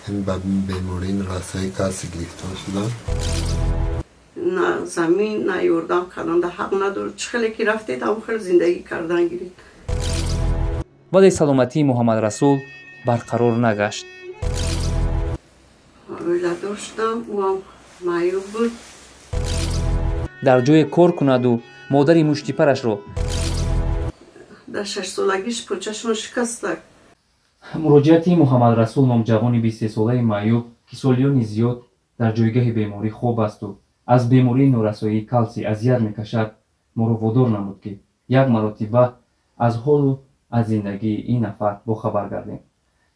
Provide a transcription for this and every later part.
Ба бемории норасоии калсий гирифтор шудам. На замин, на ёрдам карданда ҳақ надорад. Чӣ хеле ки рафтед, ҳамон хел зиндагӣ кардан гиред. Вале саломатии Муҳаммадрасул барқарор нагашт. Оиладор шудам, ӯам маъюб буд. Дар ҷое кор кунаду модари муштипарашро Дар 6-солагиш почашон шикастак. Муроҷиати Муҳаммадрасул ном ҷавони 23-солаи маъюб, ки солиёни зиёд дар ҷойгаҳи беморӣ хоб асту аз бемории норасоии калсий азият мекашад, моро водор намуд, ки як маротиба аз ҳолу аз зиндагии ин нафар бохабар гардем.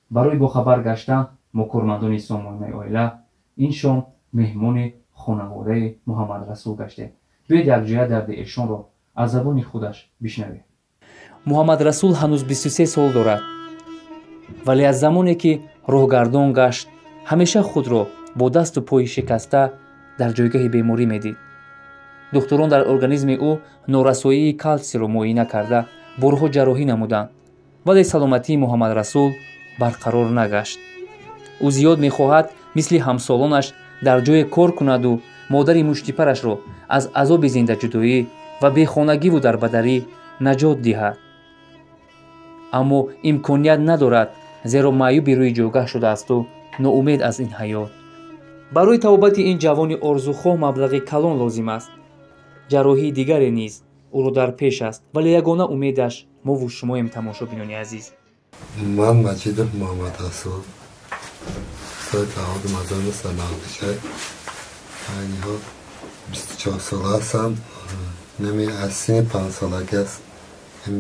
Барои бохабар гаштан мо, кормандони сомонаи «Оила», ин шом меҳмони хонаводаи Муҳаммадрасул гаштем. Биёед, якҷоя дарди эшонро аз забони худаш бишнавем. Муҳаммадрасул ҳанӯз 23 сол дорад, вале аз замоне ки роҳгардон гашт, ҳамеша худро бо дасту пои шикаста дар ҷойгаҳи беморӣ медид. Духтурон дар организми ӯ норасоии калсийро муоина карда, борҳо ҷарроҳӣ намуданд, вале саломатии Муҳаммадрасул барқарор нагашт. Ӯ зиёд мехоҳад мисли ҳамсолонаш дар ҷое кор кунаду модари муштипарашро аз азоби зиндаҷудоӣ ва бехонагиву дарбадарӣ наҷот диҳад, аммо имконият надорад, зеро маъюби рӯи ҷойгаҳ шудаасту ноумед аз ин ҳаёт. Барои табобати ин ҷавони орзухоҳ маблағи калон лозим аст. Ҷарроҳии дигаре низ ӯро дар пеш аст, вале ягона умедаш мову шумоем, тамошобинони азиз. Ман Маҷидов Муҳаммадрасул, соли таваллудам 1996, айни ҳол 24-сола ҳастам. Нами аз синни 5-солагӣ аст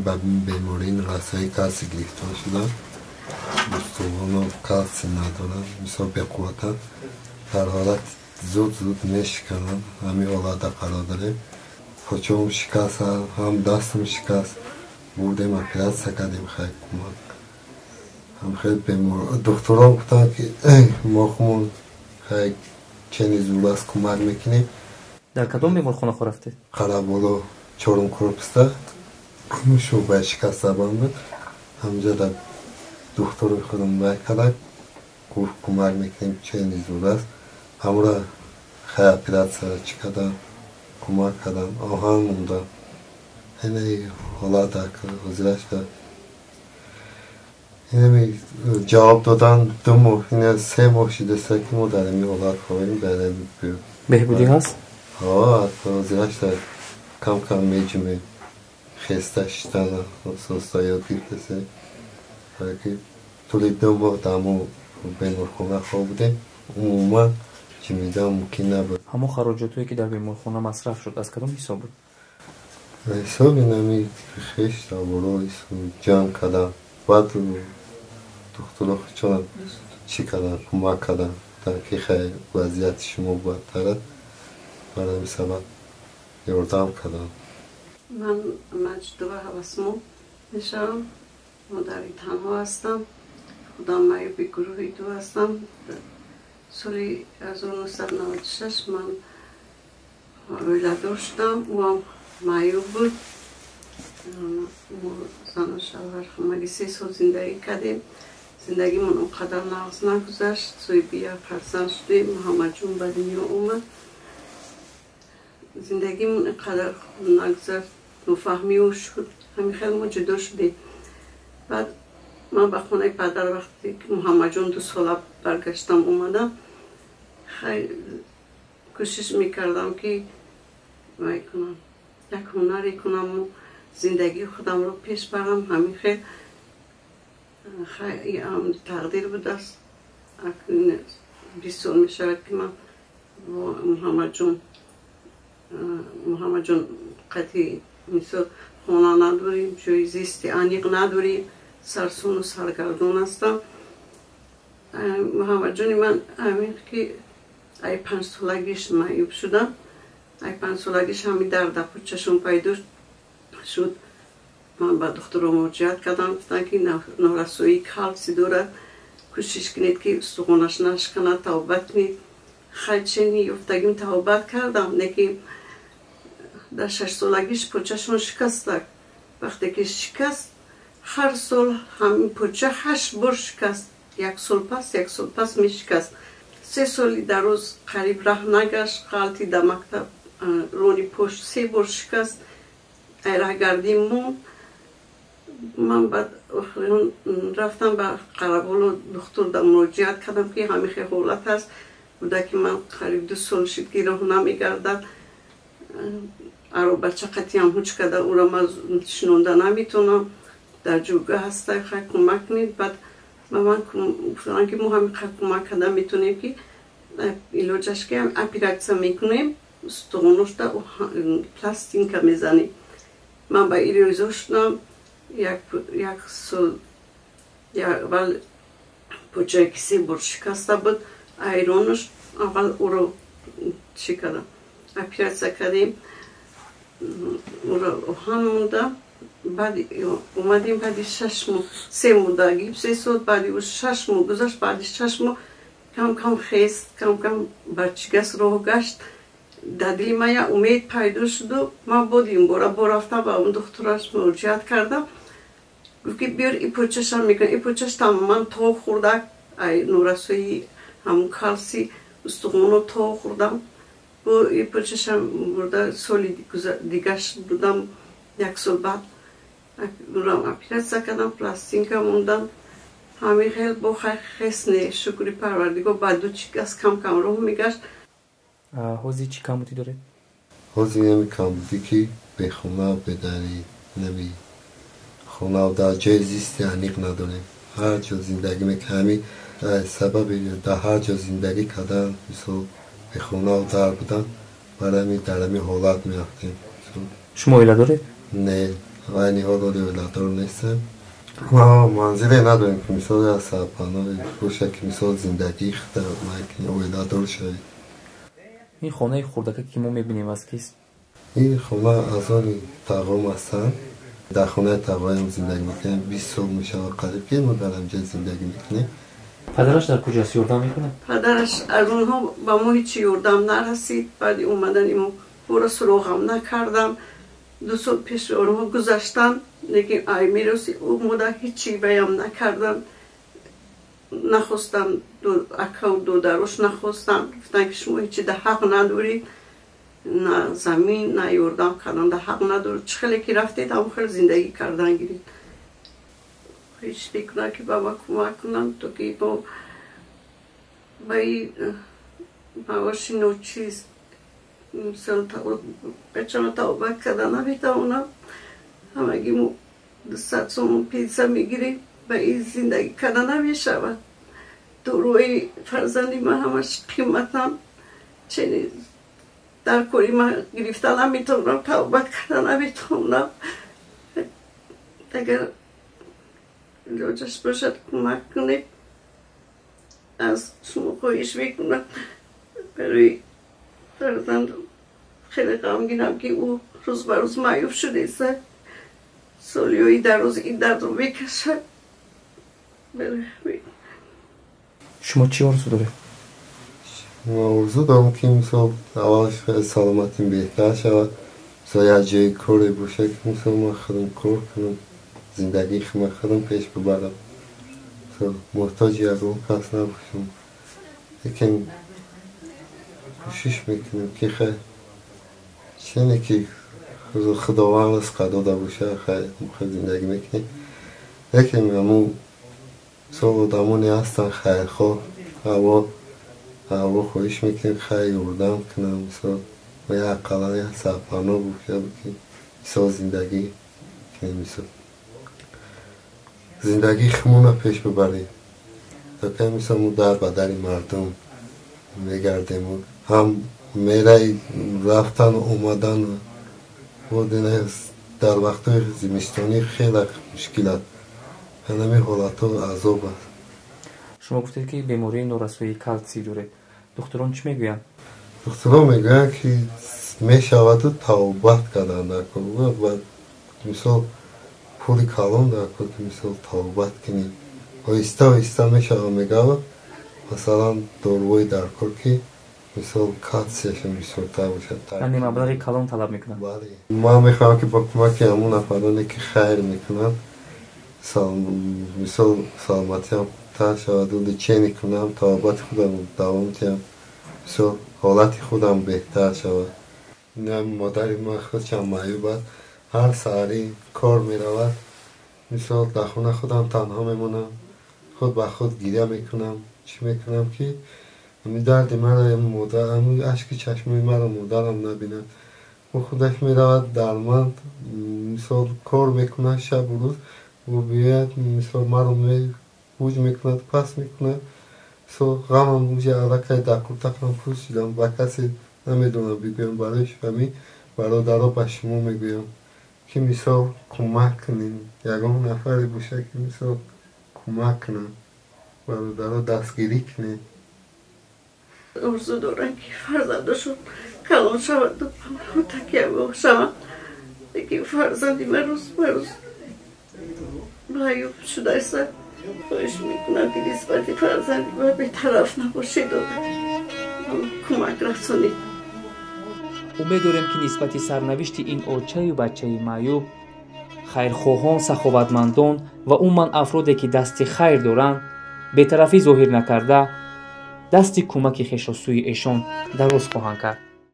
ба бемории норасоии калсий гирифтор шудам. Устувоно калсий надорам, бисёр беқувватам, дар ҳолат зуд зуд мешиканам. Ҳамин ҳолатда қарор дорем. Почаам шикаст, ҳам дастам шикаст. Бурдем, оператсия кардем, хай, кӯмак ҳам хеле бемор. Духтурон гуфтанд, ки мо хумон, хай, чени зур аст, кӯмак мекунем. Дар кадом беморхона рафтед? Қараболо, чорум корпуста, шӯъбаи шикастабон буд. Ҳамҷа дар духтури худам вай кардак, гуфт, кӯмак мекунем, чени зур аст. Ҳамра, хай, оператсия чӣ кардам, кӯмак кардам, оҳан мондам. Инаи ҳолат ҳозирашда инами ҷавоб додан 2 моҳ, ина 3 моҳ шидаста, ки мо дар ин ҳолат хоҳем дар Беҳбудӣ ҳаст? Ҳозирашда кам кам меҷумем, хеста шиштана соста ёд гирифтасем, ки тӯли 2 моҳ дар мо беморхона хоб будем, умуман ҷимидан мумкин набуд. Ҳамон хароҷотҳое, ки дар беморхона масраф шуд, аз кадом ҳисоб буд? Ҳисоби нами хеш таборо ҷамъ кардам. Баъд духтуро чонам чӣ кардан, кӯмак кардан, ки хай, вазъияти шумо бадтар аст, барои ҳамин сабаб ёрдам кардам. Ман Маҷидова Ҳавасмо мешавам, модари танҳо ҳастам, худам маъюби гурӯҳи ду ҳастам. Соли 1996 ман оиладор шудам, ӯам маъюб буд. Мо зану шавҳар ҳамагӣ 3 сол зиндагӣ кардем. Зиндагимон он қадар нағз нагузашт. Соҳиби як фарзанд шудем, Муҳаммадҷон ба дунё омад. Зиндагимон ин қадар хуб нагузашт, нофаҳмиҳо шуд, ҳамин хел мо ҷудо шудем. Баъд ман ба хонаи падар, вақте ки Муҳаммадҷон 2-сола, баргаштам, омадам. Хай, кӯшиш мекардам, ки вай кунам, як ҳунаре кунаму зиндагии худамро пеш барам. Ҳамин хел, хай, тақдир будааст. 20 сол мешавад, ки ман бо Муҳаммадҷон қатъи мисол хона надорем, ҷои зисти аниқ надорем, сарсону саргардон ҳастам. Муҳаммадҷони ман ҳамин ки ай 5-солагиш маъюб шудам. Ай 5-солагиш ҳамин дарда пучашон пайдо шуд. Ман ба духтуро муроҷиат кардам, гуфтанд, ки норасоии калсий дорад, кӯшиш кунед, ки устухонаш нашканад, табобат кунед. Хай, чени ёфтагим табобат кардам, лекин дар 6-солагиш почашон шикастак. Вақте ки шикаст, ҳар сол ҳамин поча ҳашт бор шикаст. Як сол пас, як сол пас мешикаст. 3 соли дароз қариб раҳ нагашт, ғалти дар мактаб рони пошт 3 бор шикаст, раҳгардӣ монд. Ман баъд рафтам ба Қараболо духтур да муроҷиат кардам, ки ҳамин хел ҳолат аст. Буда ки ман қариб 2 сол шуд, ки роҳ намегардад. Аробача қатъиам ҳуч карда, ӯро ман шинонда наметавонам. Дар ҷойгоҳ ҳаста, хай кӯмак кунед. Баъд ба ман гуфтанд, ки мо ҳамин қадр кӯмак карда метавонем, ки илоҷаш ки оператсия мекунем, устухоношда пластинка мезанем. Ман ба ин розӣ шудам. Як сол аввал почае ки 3 бор шикаста буд, айронаш аввал ӯро чӣ кардам, оператсия кардем, ӯро оҳан монда. Баъд омадем, баъди 6 моҳ, 3 моҳ дар гипс истод, баъди ӯ 6 моҳ гузашт, баъди 6 моҳ кам кам хест, кам кам барчигаст, роҳ гашт. Дар дили ман як умед пайдо шуду ман боди ин бора бо рафтам ба он духтураш муроҷиат кардам. Гуфт ки биёр и почашам мекунам. И почаш тамоман то хӯрда, ай норасоии ҳамун калси устухоно то хӯрдам. Бо и почашам бурда соли дигаш будам, 1 сол баъд оператсия кардам, пластинка мондам. Ҳамин хел бо хес не, шукри Парвардигор, ба ду чикас кам кам роҳ мегашт. Ҳозир чӣ камбудӣ доред? Ҳозир нами камбудӣ ки бехона, бедарӣ, нами хона дар ҷои зисти аниқ надорем. Ҳар ҷо зиндагӣ мекунем, ҳамин сабаби дар ҳар ҷо зиндагӣ кардан, мисол бехонаву дар будан, барои ҳамин дар ҳамин ҳолат меафтем. Шумо оила доред? Не, айни ҳол оиладор нестам. Ма манзиле надорем, ки мисол як сарпаноҳ бошад, ки мисол зиндагии худро оиладор шавед. Ин хонаи хурдака ки мо мебинем аз кист? Ин хона аз они тағом ҳастанд. Дар хонаи тағоям зиндагӣ мекунем. 20 сол мешавад қариб, ки мо дар ҳамҷо зиндагӣ мекунем. Падараш дар куҷост? Ёрдам мекунад? Падараш аз онҳо ба мо ҳеҷ ёрдам нарасид. Баъди омадани мо ӯро суроғам накардам. 2 сол пеш онҳо гузаштанд, лекин ай мероси ӯ мода ҳеҷ баям накардам. Нахостам, акаву додарош нахостам. Гуфтанд, ки шумо ҳеҷ дар ҳақ надоред, на замин, на ёрдам кардан дар ҳақ надоред. Чӣ хеле ки рафтед, ҳамон хел зиндагӣ кардан гиред. Ҳеҷ мекунам, ки ба ма кӯмак кунанд, то ки мо ба ин маоши ночиз мисол бачаро тавба карда наметавонам. Ҳамагӣ мо 200 сомон пенсия мегирем, ба ин зиндагӣ карда намешавад. Доруи фарзанди ман ҳамаш қиматам, чени дар кори ман гирифта наметавонам, тавба карда наметавонам. Агар илоҷаш бошад, кӯмак кунед. Аз шумо хоҳиш мекунам. Барои фарзандам хеле ғамгинам, ки ӯ рӯз ба рӯз маъюб шудааст. Солиҳои дароз ин дардро мекашад. Шумо чӣ орзу доред? Ман орзу дорам, ки мисол аввал саломатим беҳтар шавад, мисол як ҷои коре бошад, ки мисол ман худам кор кунам, зиндагии ман худам пеш бибарам, мисол муҳтоҷи ягон кас набошам. Лекин кӯшиш мекунем, ки хай чине ки Худованд ризқа дода бошад, хай зиндагӣ мекунем. Лекин ҳамун мисол одамоне ҳастанд хайрхоҳ, ҳаво хоҳиш мекунем, хай ёрдам кунам, мисол як ақаллан як сарпаноҳ бошад, ки мисол зиндагӣ кунем, мисол зиндагии худмонро пеш бибарем. То ки мисол мо дар ба дари мардум мегардем, ҳам мераи рафтану омадану дар вақтҳои зимистонӣ хеле мушкил аст. Ҳамин ҳолатҳо азоб аст. Шумо гуфтед, ки бемории норасоии калсий доред. Духтурон чӣ мегӯянд? Духтурон мегӯянд, ки мешаваду тавбат кардан дар кор. Мисол пули калон дар кор, ки мисол тавбат кунӣ. Оҳиста оҳиста мешавад, мегӯяд, масалан доруҳои дар кор, ки мисол калсияшон бисёртар бошад. Яъне маблағи калон талаб мекунанд? Бале. Ман мехоҳам, ки бо кӯмаки ҳамун нафароне, ки хайр мекунанд, мисол саломатиам хубтар шавад, лечение кунам, табобати худам давом диҳам, мисол ҳолати худам беҳтар шавад. Модари ман худшам маъюб аст, ҳар саҳарӣ кор меравад, мисол дар хона худам танҳо мемонам, худ ба худ гиря мекунам, чӣ мекунам ки ҳамин дарди маро модар, ҳамин ашки чашмои маро модарам набинад. Ӯ худаш меравад дарманд, мисол кор мекунад шабу рӯз, ӯ биёяд, мисол маро буҷ мекунад, пас мекунад. Мисол ғамам уҷа аллакай дар куртакам пӯст шудам, ба касе намедонам бигӯям. Барои ҳамин бародаро ба шумо мегӯям ки мисол кӯмак кунем, ягон нафаре бошад ки мисол кӯмак кунад, бародаро дастгирӣ кунем. Орзу дорам ки фарзандашон калон шаваду ба онҳо такягоҳ шаванд, лекин фарзанди ман рӯз ба рӯз маъюб шудааст. Хоҳиш мекунам ки нисбати фарзанди ман бетараф набошеду кӯмак расонед. Умед дорем ки нисбати сарнавишти ин очаю бачаи маъюб хайрхоҳон, саховатмандон ва умуман афроде ки дасти хайр доранд, бетарафӣ зоҳир накарда, дасти кӯмаки хешро сӯи эшон дароз хоҳанд кард.